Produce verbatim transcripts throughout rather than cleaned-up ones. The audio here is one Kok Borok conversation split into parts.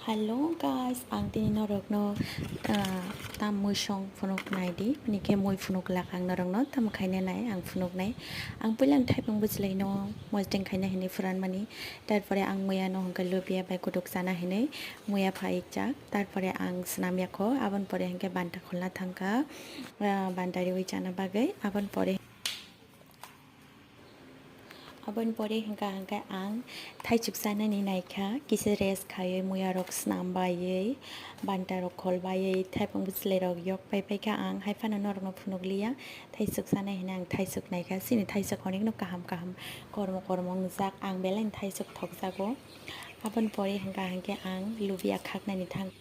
Hello guys, ang tini norokno, ah, tam muisong phunuk nai di, bini khe mui phunuk lak ang norokno, tamo khaina nai ang phunuk nai. Ang puila ang thaipung bwchlai no mosdeng khaina hinwi phuran mani, tarpore ang muya no hwnkhe lubia bai kutuk chana hinwi muya phai jak, tarpore ang swnam yakho, aboni pore hwnkhe banta khulna thangkha, ah, banta riwi chana bagwi, aboni pore Aboni pore hwnkha hwnkhe ang thaisuk chanani naikha, kisa rest khaiwi muya rok snam baiwi, banta rok khol baiwi, thaipung bwchlai rok yok pai paikha. Ang hai phano norokno phunuk liya, thaisuk chanai hinwi ang thaisuk naikha. Chini thaisuk onek no kaham kaham, kormo kormo wngjak, ang belai no thaisuk thokjago. Aboni pore hwnkha hwnkhe ang lubia khaknani thang.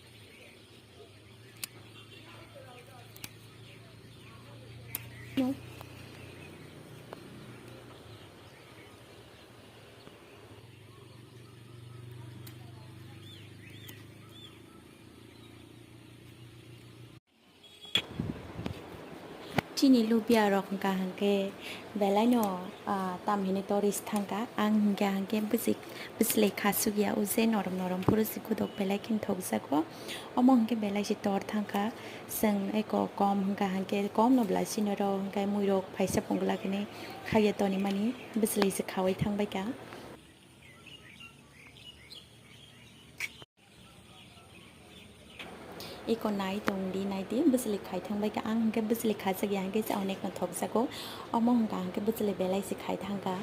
Chini lubia rok hwnkha hwnkhe belai no, ah, tam hinwi tor ris thangkha. Ang hwnkha hwnkhe bwswk, bwchlai khasuk ya, o je norom norom phuru se kuduk belai khe thokjago. Omo hwnkhe belai se tor thangkha. Chwng eko kom hwnkha hwnkhe kom no bwla chini oro hwnkhe mui rok phaisa pungla khe khaiya tonimani bwchlai se khaui thangbaikha. Eko nai tong di, nai di, bwchlai khai thang bai kha. Ang hwnkhe bwchlai khajak ya, hwnkhe se onek no thokjago. Omo hwnkha hwnkhe bwchlai belai se khai thang kha.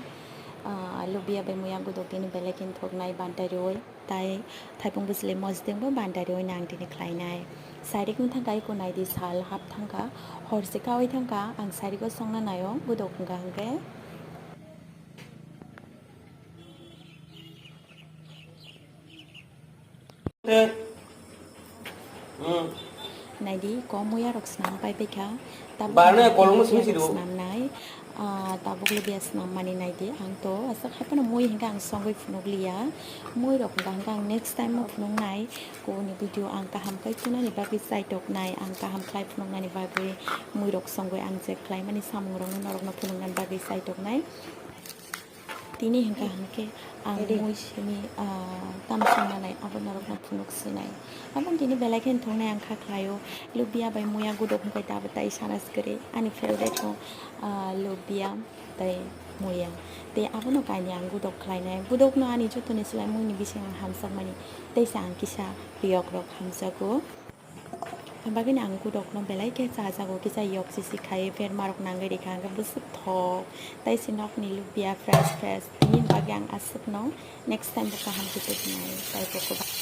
Ah, lubia bai muya gudok tini belai khe thok nai banta riwi. Tai thaipung bwchlai mosdeng bo banta riwi nang tini khlai nai. Sairik wng thang kha, eko nai di, sal hap thang kha. Hor se kaui thang kha, ang sairik o songna nai o, gudok hwnkha hwnkhe. Hmm. Naidi, kom muya rok snam pai pai kha. Tabuk Bana lubia kolong simi sido. Snam nai. Ah, tabuk lubia snam mani naidi. Ang to aswk hai phano mui hwnkha ang songwi phunuk liya. Mui rok hwnkha hwnkha ang next time o phunuk nai. Kubuni video ang kaham khai tunani bagwi chai tok nai. Ang kaham khlai phunuk nani bagwi mui rok songwi ang je khlai mani samung rok no norok no phunuk nani bagwi chai tok nai. Tini hwnkha hwnkhe ang mui simi, ah, tam songna nai abo norokno phunuk sinai. Abo tini belai khe thongnai ang kha khlaio. Lubia bai muya gudok hwnkhe tabuk tai sana se kwrwi. Ani favorite no, ah, lubia tai muya. Tei abono kainwi ang gudok khlainai. Gudokno ani jotoni slai muini bising ang hamjakmani. Teisa ang kisa riyok rok hamjago. Abagini ang gudokno belai khe chajago, kisa yok sisi khai berma rok nangwi rikha, hwnkhe bwswk thok, tei se nokni lubia fresh fresh, tini bagwi ang aswkno next time bo kaham khe tubunai, tei bo kwbang.